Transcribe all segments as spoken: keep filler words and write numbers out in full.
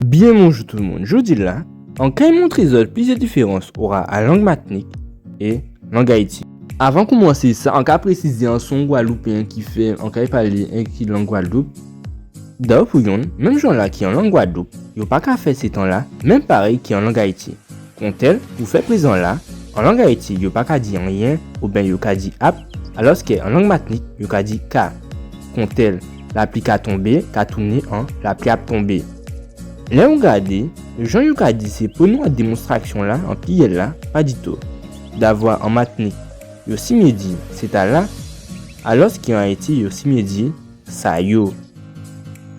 Byen bonjou tout moun. Jòdi-la, an kay montré zòt plizyè diférans ora a lang Matnik é lang Ayiti. Avan koumansé sa, an ka présizé an sé on Gwadloupéyen ki fè an kay palé enki lang Gwadloup. Dayè pou yonn, menm jan-la ki an lang Gwadloup, yo pa ka fè sé tan-la menm parèy ki an lang Ayiti. Kontèl, pou fè prézan-la, an lang Ayiti, yo pa ka di anyen, oben yo ka di ap, alòskè an lang Matnik, yo ka di ka. Kontèl, lapli ka tonbé, ka tounen an lapli ap tonbé. Lè ou gadé, jan yo ka di sé pwonon a démonstrasyon-la, an pliryèl-la, pa ditou. Davwa an Matnik, yo simyé di sé tala, alòskè an Ayiti, yo simyé di sa yo.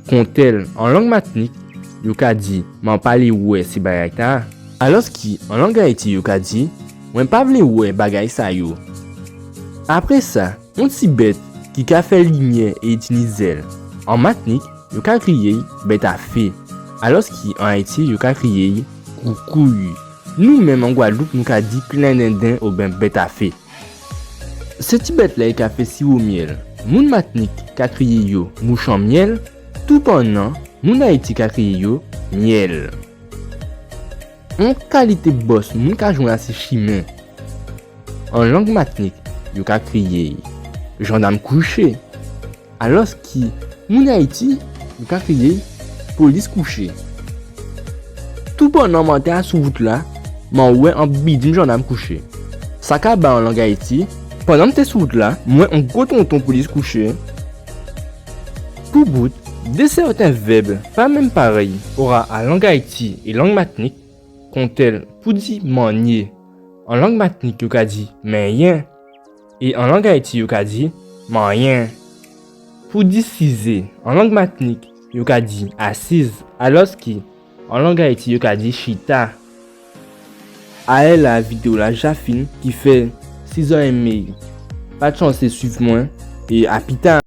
Kontèl, an lang Matnik, yo ka di, man pa lé wè sé bagay-tala. Alòskè an lang Ayiti, yo ka di, mwen pa vlé wè bagay sa yo. Apré sa, on ti bèt ki ka fè limyè é i tini zèl. An Matnik, yo ka kriyé'y bèt a fé. Alòskè an Ayiti, yo ka kriyé'y koukouy. Nou menm an Gwadloup, nou ka di klendenden oben bèt a fé. Sé ti bèt-la i ka fè siwo myèl. Moun Matnik ka kriyé yo mouch an myèl, toupannan moun Ayiti ka kriyé yo myèl. On kalité bòs moun ka jwenn asi chimen. An lang Matnik, yo ka kriyé'y jandam kouché. Alòskè moun Ayiti, yo ka kriyé'y polis kouché. Toupannan man té asou wout-la, man wè on bidim jandam kouché. Sa ka ba an lang Ayiti, pandan m té sou wout-la, m wè on gwo tonton polis kouché. Pou bout, dé sèten vèb pa menm parèy ora a lang Ayiti é lang Matnik, kontèl pou di mannyé. An lang Matnik, yo ka di menyen. É an lang Ayiti, yo ka di manyen. Pou di sizé, an lang Matnik, yo ka di asiz, alòskè an lang Ayiti, yo ka di chita. Alè-la, vidéo-la ja fin, kifè, si zòt enmé'y, pa tchansé swiv mwen, é a pita.